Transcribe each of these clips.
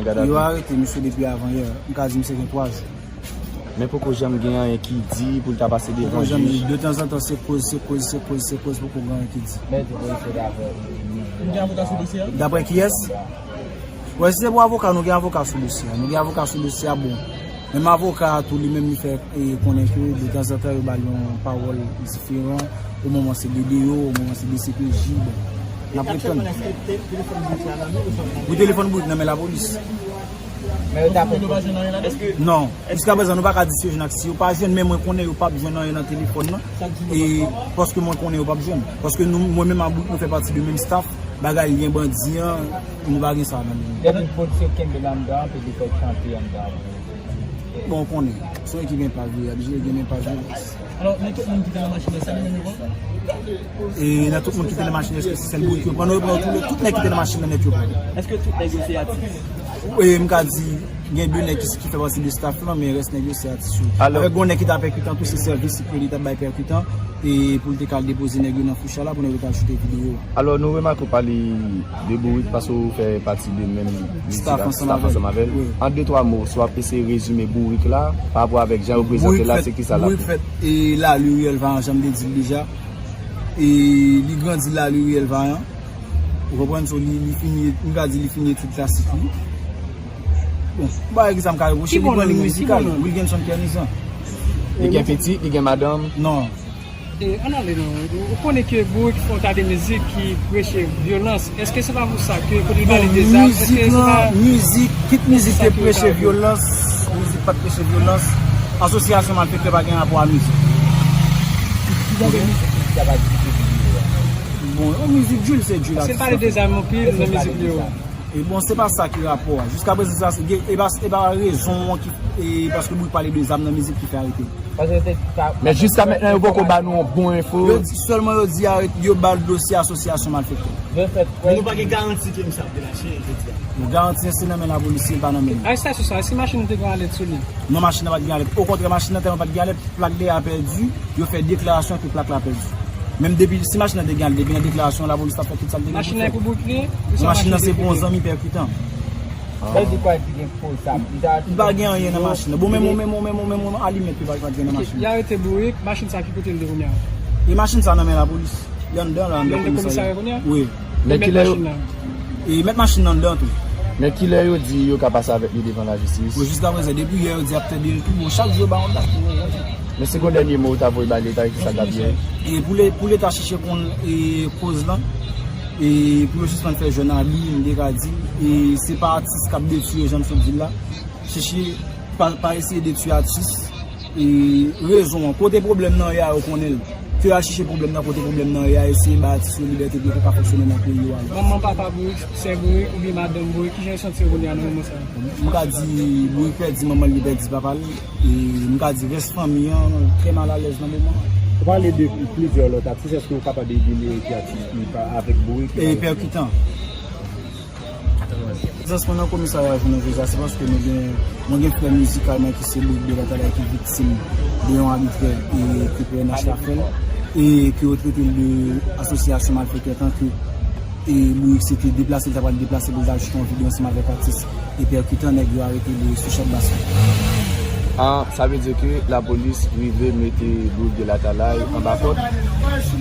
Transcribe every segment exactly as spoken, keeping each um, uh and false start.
Yo arete misye depi avan yè. M ka di misye gen twa jou. Men poko janm gen anyen ki di pou l ta pase devan jij. Poko janm, de tanzantan se koz, se koz, se koz, se koz, poko gen anyen ki di. Men di polisye dapre. Nou gen avoka sou dosye a? Dapre kiyès? Wè, si se pou avoka, nou gen avoka sou dosye a. Nou gen avoka sou dosye a, bon. Menm avoka a tou, li menm, li fè, e, konnen ke de tanzantan, yo ba l yon pawòl diferan. O moman, se de D E O, o moman, se de C P J, bon. N ap ret tann. Wi, telefòn bourik nan men lapolis. Men yo ta poko. Non, jiska prezan, nou pa ka di si yo jwenn ak si yo pa jwenn, men mwen konnen yo p ap jwenn anyen nan telefòn nan. E paske mwen konnen yo p ap jwenn. Paske nou, mwen menm ak bourik, nou fè pati de menm staff. Bagay lyen bandi an, nou pa gen sa nan nou. Depi polisye kenbe l anndan, epi li fè chante anndan. Bon, ou konnen, se yon ekip enpak li, oblije gen enpak li. Alò, nan tout moun ki te nan machin nan, se li menm yo pran? E nan tout moun ki te nan machin nan, èske se sèl bourik yo pran? Non, yo pran yo tou, tout nèg ki te nan machin nan nèt yo pran. Èske tout nèg yo se atis? E m ka di, gen de nèg ki, ki fè pati de staff lan, men rès nèg yo se atis yo. Alò, avèk yon nèg ki ta pèkitan tou, se sèvis ke li t ap bay pèkitan, e pou l te ka al depoze nèg yo nan foucha la, pou nèg yo ta ajoute videyo a. Alò, nou remake w pale de bourik paske w fè pati de menm mizik ak staff ansanm avè l. Wi. An de twa mo, si w ap eseye rezime bourik la, pa rapò avèk jan yo prezante l la, se kisa l ap ye? Bourik fèt, e, lari Riyèl Vayan, jan m te di l deja. E li grandi lari Riyèl Vayan. Ou konprann? So, li, li fini, m ka di li fini etid klasik li. Bon, m pa wè kisa m ka repwoche li, pran liy mizikal. Wilgenson Kernizan. Li gen pitit, li gen madanm? Non. E, ann ale non. Ou konnen ke bourik fè yon ta de mizik ki preche vyolans. Èske se pa pou sa ke kote l pale de zam, èske se pa... Mizik, kit mizik te preche vyolans, mizik pa t preche vyolans, asosyasyon malfektè pa gen rapò a mizik. Ki jan de mizik li ta pral diskite videyo a? Bon, yon mizik Jules, se Jules. Paske l pale de zam anpil nan mizik li yo. E bon, se pa sa ki rapò a. Jiska prezan, se sa, se, e pa, e pa rezon an ki, e paske bourik pale de zam nan mizik ki fè arete. Paske se sa. Men jiska mentnan, yo poko ba nou yon bon enfo. Yo di, sèlman yo di arete, yo ba l dosye asosyasyon malfektè. Men nou pa gen garanti ke misye ap delache jodi a. Bon, garanti an se nan men lapolis, se pa nan men nou. Arestasyon sa, èske machin nan te gen alèt sou li? Non, machin nan pa t gen alèt. Okontrè, machin nan tèlman pa t gen alèt, plak dèyè a pèdi, yo fè deklarasyon ke plak la pèdi. Menm depi, si machin nan te gen alèt, depi nan deklarasyon, lapolis t ap fè tout sa l te gen pou l fè. Machin nan pou bourik li? Machin nan se pou yon zanmi pèkitan. Sa vle di kwa ki gen koz sa? Li pa gen anyen nan machin nan. Bon, menm, menm, menm, menm, menm alimèt li pa, pa t gen nan machin nan. Y arete bourik, machin sa ki kote l ye kounye a? E machin sa nan men lapolis. Li anndan la, anndan komisarya kounye a? Wi. Men kilè yo, e mèt machin nan anndan tou. Men kilè yo di yo ka pase avèk li devan lajistis? Bon, jiska prezan, depi yè yo di y ap tande l tou, bon, chak jou yo ba yon dat pou yo. Men se gon dènye mo ou ta voye bay Leta, ki sa k ap ye? E pou le, pou Leta chèche konn, e, koz lan, e pou yo sispann fè jwèn a li, m te ka di, e se pa atis k ap detwi yo, jan m sot di l la. Chèche, pa, pa eseye detwi atis. E rezon an, kote pwoblèm nan ye a, yo konnen l. Ke y al chèche pwoblèm nan kote pwoblèm nan ye a, eseye bay atis yo libète pou yo ka fonksyone nan peyi yo a. Manman, papa bourik, sè bourik oubyen madanm bourik, kijan yo santi yo kounye a nan moman sa a? M ka di bourik pèdi manman l, li pèdi papa l. E m ka di rès fanmi an trè malalèz nan moman an. Ou pale de plizyè lòt atis, èske ou kapab elimine ki atis ki pa avèk bourik? E pèkitan. Prezans mwen nan komisarya jounen jodi a, se paske nou gen, mwen gen frè mizikal mwen ki se Bourik de Latalay ki viktim de yon abitrè e ke P N H la fè l, e ke yo trete l de asosyasyon malfektè, tanke e Bourik se te deplase, l ta pral deplase pou l ta al joute yon videyo ansanm avèk atis e pèkitan, nèg yo arete li sou Chat Bas la. Ah, sa vle di ke lapolis rive mete Bourik de Latalay anba kòd.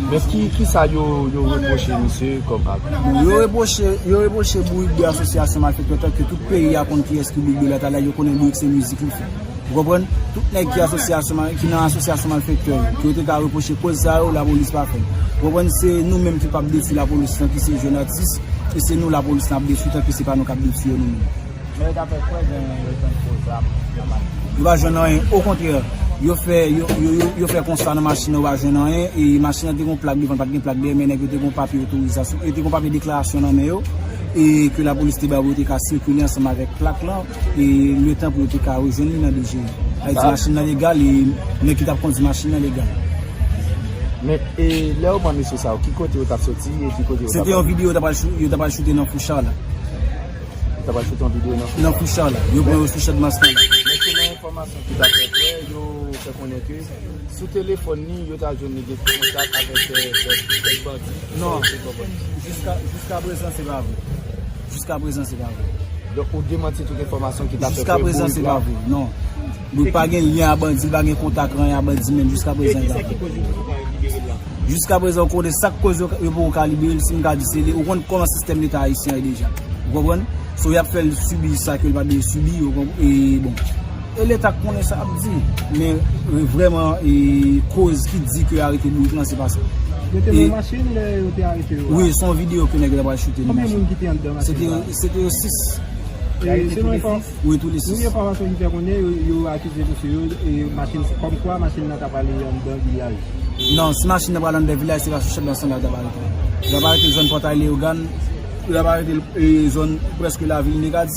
Men ki, kisa yo, yo repwoche misye kòm ak? Bon, yo repwoche, yo repwoche Bourik de asosyasyon malfektè, tanke tout peyi a konn kiyès ki Bourik de Latalay, yo konnen Bourik se mizik li fè. Ou konprann? Tout nèg ki asosyasyon mal, ki nan asosyasyon malfektè yo, ke yo te ka repwoche koz sa yo, lapolis pa fè l. Ou konprann? Se nou menm ki p ap detwi lapolis lan, ki se jèn atis, e se nou lapolis lan ap detwi, tanke se pa nou k ap detwi yo nou menm. Men yo ta fè kwè gen rezon koz la nan machin. Yo pa jwenn anyen. Okontrè, yo fè, yo, yo, yo, yo fè konsta nan machin nan, yo pa jwenn anyen. E machin nan te gon plak devan, pa t gen plak dèyè, men nèg yo te gon papye otorizasyon, e te gon papye deklarasyon nan men yo, e ke lapolis te ba yo pou yo te ka sikile ansanm avèk plak lan, e letan pou yo te ka rejwenn li nan D G I. Sa vle di machin nan legal, e nèg ki t ap kondui machin nan legal. Men, e lè yo pran mesye sa yo, ki kote yo t ap soti e ki kote yo t ap... Se te yon videyo yo t ap al chou-, yo t ap al choute nan Foucha la. Yo t ap al choute yon videyo nan Foucha. Nan Foucha la. Yo pran yo sou Chat Bas la. Men selon enfòmasyon ki ta fè kwè, yo fè konnen ke sou telefòn li, yo ta jwenn li gen kontak avèk, e, kèk, kèk bandi. Non. Jiska, jiska prezan, se pa vre. Jiska prezan, se pa vre. Donk, ou demanti tout enfòmasyon ki ta fè Jiska prezan, se pa vre, non. Li pa gen lyen a bandi, li pa gen kontak anyen a bandi menm, jiska prezan, li pa vre. Jiska prezan, ou konnen sa k koz yo, yo poko ka libere l, si m ka di se li, ou konn kòman sistèm Leta ayisyen an ye deja. Ou konprann? So, y ap fè l sibi sa ke l pa dwe sibi, ou konprann? E bon. E Leta k konnen sa ap di. Men, e, vrèman, e, koz ki di ke yo arete Bourik lan, se pa sa. Yo te nan machin lè yo te arete yo a? Wi, se yon videyo ke nèg yo ta pral choute nan Konbyen machin. Moun ki te anndan Se te machin yo, la? Se te yo sis. E, selon enfò- Wi, tou le Yon sis. enfòmasyon ki fè konnen yo, yo akize mesye yo e machin, kòmkwa machin nan ta pral anndan vilaj. Non, si machin nan pral anndan vilaj, se pa sou chèf Lasann la yo ta pral arete. Yo ta pral arete zòn Pòtay Leyogàn, yo ta pral arete, e, zòn prèske lavil Nekadi.